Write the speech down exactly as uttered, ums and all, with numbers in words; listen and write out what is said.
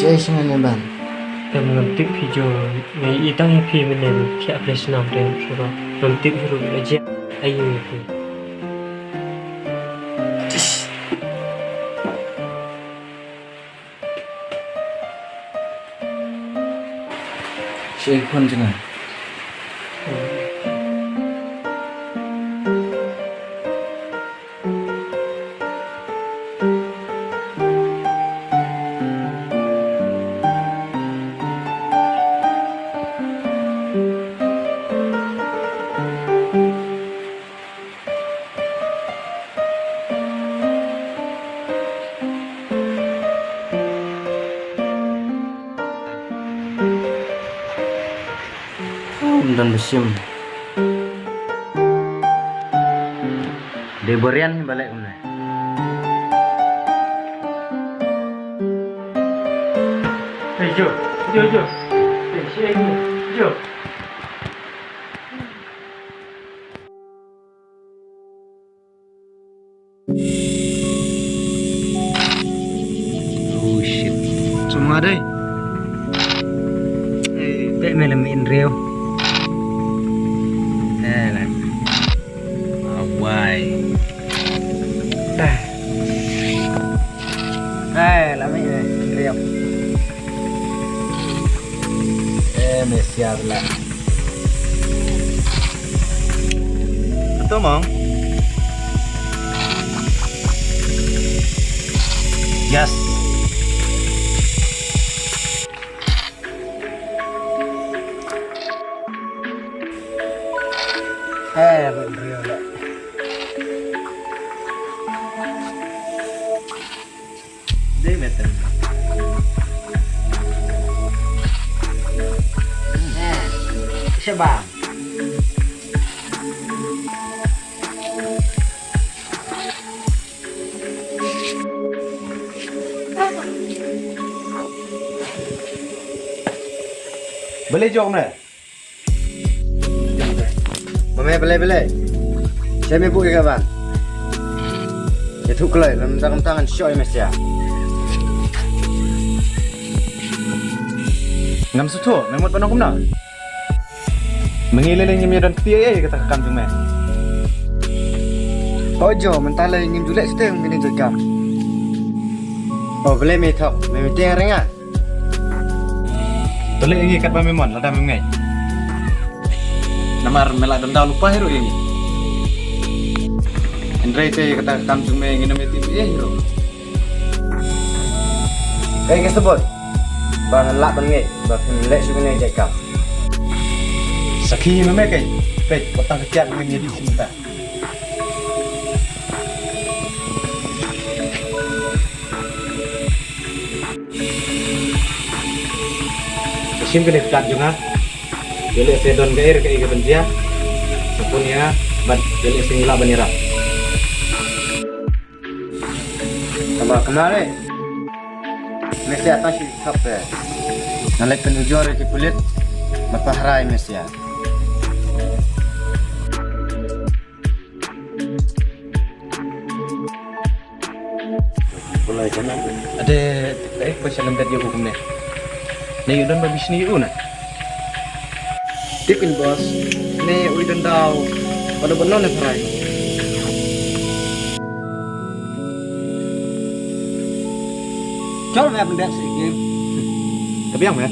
Ei, sngewbha ban. Em, ngam tip phi Jo, nga ïohi tang ïa phi mynne, phi ïa phi snam te shuwa. Ngam tip hi ruh la jia. Ayu ïa phi. Shi phone jngai. Ym don ba shim. Dei ba rian hi ba leh kumne. Hey, Jo, Jo, Jo. Hey, shi ai ni, Jo. Oh shit. Cuma dei. Eh, pek me lem in reo. Eh, lah. Awai. Dah. Eh, lah me in reo. Eh, me siap lah. Betul, Mong? Yes. Eh, betul lah. Dei meten. Eh, shabam. Balei jong ne? Mame, balei, balei. Sha me buh ïa ka ban. Ïathuh kloi, lem tang tang ngan shoh ïa me sia. Ngam sngewthuh, me mut ban ong kumno? Me ngi lei lei ngim ïadon ti ei ei kata ka kam jong me. O Jo, mynta lei ngim ju leh shuh te ngin ïa jaka. O, balei me thok, me meeting ha ringa. To leh ïa ngi katba me mon, lada mem ngeit. Namar me la don daw lypa hi ruh ïa ngi. Hynrei te kata ka kam jong me ngin ym ïa tip ei ei hi ruh. Kaei ka sabot ba ngan lah ban ngeit ba phim leh shuh kane ka jait kam? Sakhi ïa me me, kaei? Peit, wat tang ka kiad ngin ïa dih shuh mynta. Shim kane ka kad jong nga. Ïaleh se don kaei re kaei ka ban jia, sa phone ïa nga bad ïaleh se ngi lah ban ïarap. Tangba kumne re. Me sia tang shi thap te. Ngan leit pynujor ïa ki pulit bad pahara ïa me sia. Ade, eh, ba sha lyndet ïa u kumne. Ne ïoh don ba bishni ïa u na. Tip kin boss, ne u i don daw. Ba don ba non ne tharai. Chol me pyndet si kim. Ka biang me.